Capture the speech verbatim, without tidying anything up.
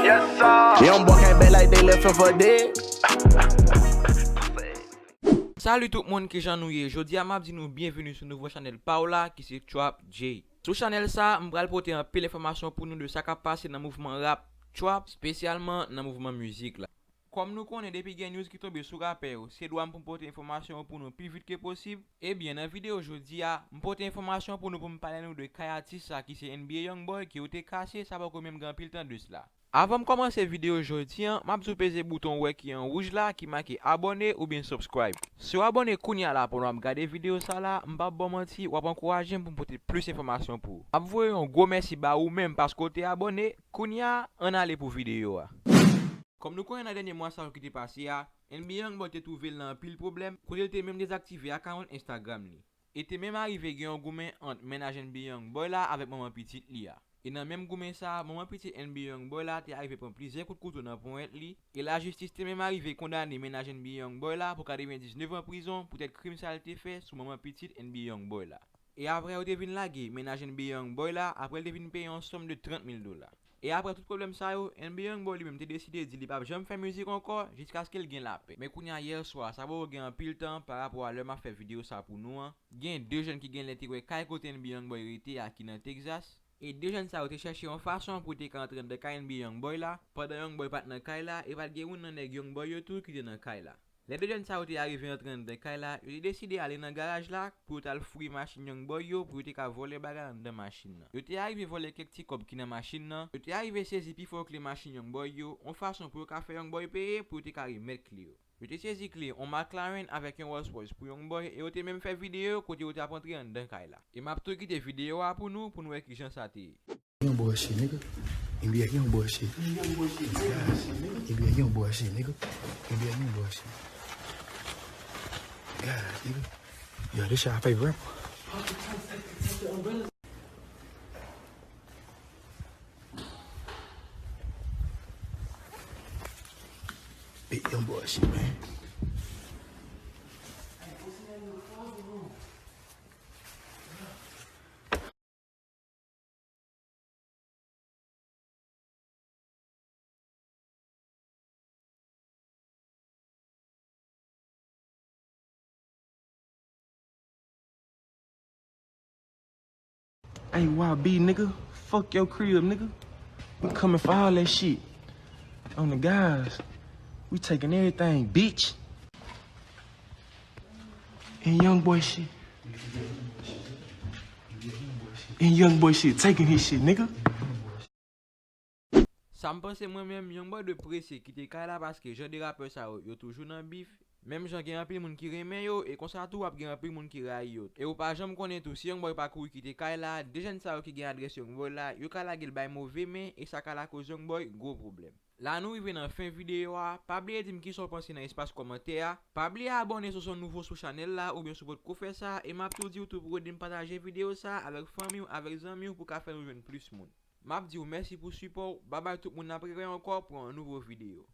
Yes, sir. Young boy can't bad like they left him for dead. Salut tout moun, kijan nou ye? Jodi a m ap di nou byenveni sou nouvo chanèl pa w la ki se Trap J. Sou chanèl sa, m pral pote anpil enfòmasyon pou nou de sa k ap pase nan mouvman rap trap, espesyalman nan mouvman mizik la. Kòm nou konnen, depi gen news ki tonbe sou rapè yo, se dwa m pou m pote enfòmasyon yo pou nou pi vit ke posib. Ebyen, nan videyo jodi a, m pote enfòmasyon pou nou pou m pale nou de kay atis sa ki se N B A Youngboy ke yo te kase, sa poko menm gen anpil tan de sla. Avan m kòmanse videyo jodi a, m ap di w peze bouton ou wè ki an wouj la ki make abòne oubyen subscribe. Si w abòne kounye a la pandan w ap gade videyo sa la, m p ap ba w manti, w ap ankouraje m pou m pote plis enfòmasyon pou ou. M ap voye yon gwo mèsi ba ou menm paske w te abòne. Kounye a, ann ale pou videyo a. Kòm nou konnen nan dènye mwa sa yo ki te pase a, N B A Youngboy te twouve l nan anpil pwoblèm, kote l te menm dezaktive akawont Instagram li. E te menm arive gen yon goumen ant mennaj N B A Youngboy la avèk manman pitit li a. E nan menm goumen sa a, manman pitit N B A Youngboy la te arive pran plizyè kout kouto nan ponyèt li, e lajistis te menm arive kondane mennaj N B A Youngboy la pou katrevendiznèf an prizon poutèt krim sa l te fè sou manman pitit N B A Youngboy la. E apre yo te vin lage mennaj N B A Youngboy la, apre l te vin peye yon sòm de trant mil dola. E apre tout pwoblèm sa yo, N B A Youngboy li menm te deside di li p ap janm fè mizik ankò jiskaske l gen lapè. Men kounye a, yè swa, sa poko gen anpil tan pa rapò a lè m ap fè videyo sa pou nou an, gen de jèn ki gen lè te wè kay kote N B A Youngboy rete a ki nan Texas. E de jèn sa yo te chèche yon fason pou yo te ka antre anndan kay N B A Youngboy la, pandan Youngboy pa t nan kay la, e pa t gen youn nan nèg Youngboy yo tou ki te nan kay la. Lè de jèn sa yo te arive antre anndan kay la, yo te deside ale nan garaj la pou yo t al fouye machin Youngboy yo pou yo te ka vòlè bagay anndan machin nan. Yo te arive vòlè kèk ti kòb ki nan machin nan, yo te arive sezi pifò kle machin Youngboy yo, yon fason pou yo ka fè Youngboy peye pou yo te ka remèt kle yo. Yo te sezi kle yon McLaren avèk yon Rolls Royce pou Youngboy e yo te menm fè videyo kote yo t ap antre anndan kay la. E m ap tou kite videyo a pou nou, pou nou wè kijan sa te ye. Young boy shit, nigga. N B A young boy shit. N B A young boy shit, nigga. N B A young boy shit, nigga. N B A young boy shit. God, nigga. Yo, this shit I pay rap. Big young boy shit, man. Hey, Y B, nigga, fuck your crib, nigga. We coming for all that shit. On the guys, we taking everything, bitch. And young boy shit. And young boy shit, taking his shit, nigga. Sa m panse mwen menm, Youngboy dwe prese kite kay la paske jan de rapè sa yo, yo toujou nan bif. Menm jan gen anpil moun ki renmen yo, e konsa tou w ap gen anpil moun ki rayi yo. E ou pa janm konnen tou, si Youngboy pa kouri kite kay la, de jèn sa yo ki gen adrès Youngboy la, yo ka lage l bay move men, e sa ka lakoz Youngboy gwo pwoblèm. La nou rive nan fen videyo a, pa bliye di m kisa w panse nan espas kòmantè a, pa bliye abòne si w se yon nouvo sou chanèl la oubyen si w potko fè sa, e m ap tou di w tou pou w ede m pataje videyo sa avèk fanmi w, avèk zanmi w pou ka fè nou jwenn plis moun. M ap di w mèsi pou sipò w. Babay tout moun, n ap rewè ankò pou yon nouvo videyo.